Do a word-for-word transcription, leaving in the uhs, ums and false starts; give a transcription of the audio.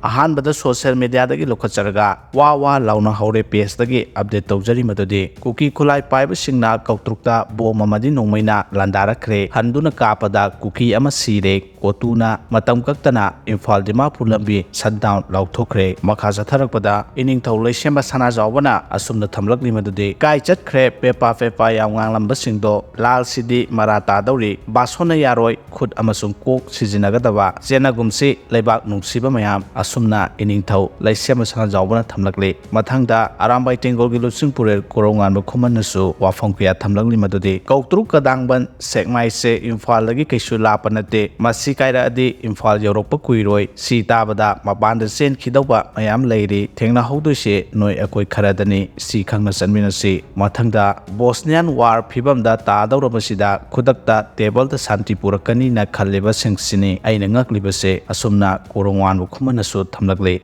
ꯑꯍꯥꯟꯕꯗ ꯁꯣꯁꯤꯌꯦꯜ ꯃꯦꯗꯤꯌꯥꯗꯒꯤ ꯂꯧꯈꯠꯆꯔꯒ ꯋꯥ ꯋꯥ ꯂꯥꯎꯅ ꯍꯧꯔꯦ ꯄꯦꯖꯇꯒꯤ ꯑꯞꯗꯦꯠ ꯇꯧꯖꯔꯤ꯫ ꯃꯗꯨꯗꯤ ꯀꯨꯀꯤ ꯈꯨꯠꯂꯥꯏ ꯄꯥꯏꯕꯁꯤꯡꯅ ꯀꯧꯇ꯭ꯔꯨꯛꯇ ꯕꯣꯝ ꯑꯃꯗꯤ ꯅꯣꯡꯃꯩꯅ ꯂꯥꯟꯗꯥꯔꯛꯈ꯭ꯔꯦ, ꯍꯟꯗꯨꯅ ꯀꯥꯞꯄꯗ ꯀꯨꯀꯤ ꯑꯃ ꯁꯤꯔꯦ, ꯀꯣꯇꯨꯅ ꯃꯇꯝ ꯀꯛꯇꯅ ꯏꯝꯐꯥꯜ ꯗꯤꯃꯥꯄꯨꯔ ꯂꯝꯕꯤ ꯁꯠ ꯗꯥꯎꯟ ꯂꯥꯎꯊꯣꯛꯈ꯭ꯔꯦ꯫ ꯃꯈꯥ ꯆꯠꯊꯔꯛꯄꯗ ꯏꯅꯤꯡꯊꯧ ꯂꯩꯁꯦꯝꯕ ꯁꯅꯥꯖꯥꯎꯕꯅ ꯑꯁꯨꯝꯅ ꯊꯝꯂꯛꯂꯤ꯫ ꯃꯗꯨꯗꯤ ꯀꯥꯏ ꯆꯠꯈ꯭ꯔꯦ ꯄꯦꯄꯥ ꯄꯦꯄꯥ ꯌꯥꯝ ꯉꯥꯡꯂꯝꯕꯁꯤꯡꯗꯣ? ꯂꯥꯜꯁꯤꯗꯤ ꯃꯔꯥ ꯇꯥꯗꯧꯔꯤ, ꯕꯥꯁꯣꯟꯅ ꯌꯥꯔꯣꯏ, ꯈꯨꯠ ꯑꯃꯁꯨꯡ ꯀꯣꯛ ꯁꯤꯖꯤꯟꯅꯒꯗꯕ, ꯆꯦꯟꯅꯒꯨꯝꯁꯤ ꯂꯩꯕꯥꯛ ꯅꯨꯡꯁꯤꯕ ꯃꯌꯥꯝ꯫ ꯑꯁꯨꯝꯅ ꯏꯅꯤꯡꯊꯧ ꯂꯩꯁꯦꯝꯕ ꯁꯅꯥꯖꯥꯎꯕꯅ ꯊꯝꯂꯛꯂꯤ꯫ ꯃꯊꯪꯗ ꯑꯔꯥꯝꯕꯥꯏ ꯇꯦꯡꯒꯣꯜꯒꯤ ꯂꯨꯆꯤꯡ ꯄꯨꯔꯦꯜ ꯀꯣꯔꯧꯉꯥꯟꯕ ꯈꯨꯃꯟꯅꯁꯨ ꯋꯥꯐꯝ ꯀꯌꯥ ꯊꯝꯂꯛꯂꯤ꯫ ꯃꯗꯨꯗꯤ ꯀꯧꯇ꯭ꯔꯨꯛ ꯀꯗꯥꯡꯕꯟ ꯁꯦꯛꯃꯥꯏꯁꯦ ꯏꯝꯐꯥꯜꯗꯒꯤ ꯀꯩꯁꯨ ꯂꯥꯞꯄ ꯅꯠꯇꯦ, ꯃꯁꯤ ꯀꯥꯏꯔꯛꯑꯗꯤ ꯏꯝꯐꯥꯜ ꯌꯧꯔꯛꯄ ꯀꯨꯏꯔꯣꯏ꯫ ꯁꯤ ꯇꯥꯕꯗ ꯃꯄꯥꯟꯗ ꯆꯦꯟꯈꯤꯗꯧꯕ ꯃꯌꯥꯝ ꯂꯩꯔꯤ, ꯊꯦꯡꯅꯍꯧꯗꯣꯏꯁꯦ ꯅꯣꯏ ꯑꯩꯈꯣꯏ ꯈꯔꯗꯅꯤ꯫ ꯁꯤ ꯈꯪꯅ ꯆꯠꯃꯤꯟꯅꯁꯤ꯫ ꯃꯊꯪꯗ ꯕꯣꯁꯅꯤꯌꯥꯟ ꯋꯥꯔ ꯐꯤꯕꯝꯗ ꯇꯥꯗꯧꯔꯕꯁꯤꯗ ꯈꯨꯗꯛꯇ ꯇꯦꯕꯜꯗ ꯁꯥꯟꯇꯤ ꯄꯨꯔꯛꯀꯅꯤꯅ ꯈꯜꯂꯤꯕꯁꯤꯡꯁꯤꯅꯤ ꯑꯩꯅ ꯉꯛꯂꯤꯕꯁꯦ꯫ ꯑꯁꯨꯝꯅ ꯀꯣꯔꯧꯉꯥꯟꯕ ꯈꯨꯃꯟꯅꯁꯨ ꯊꯝꯂꯛꯂꯤ꯫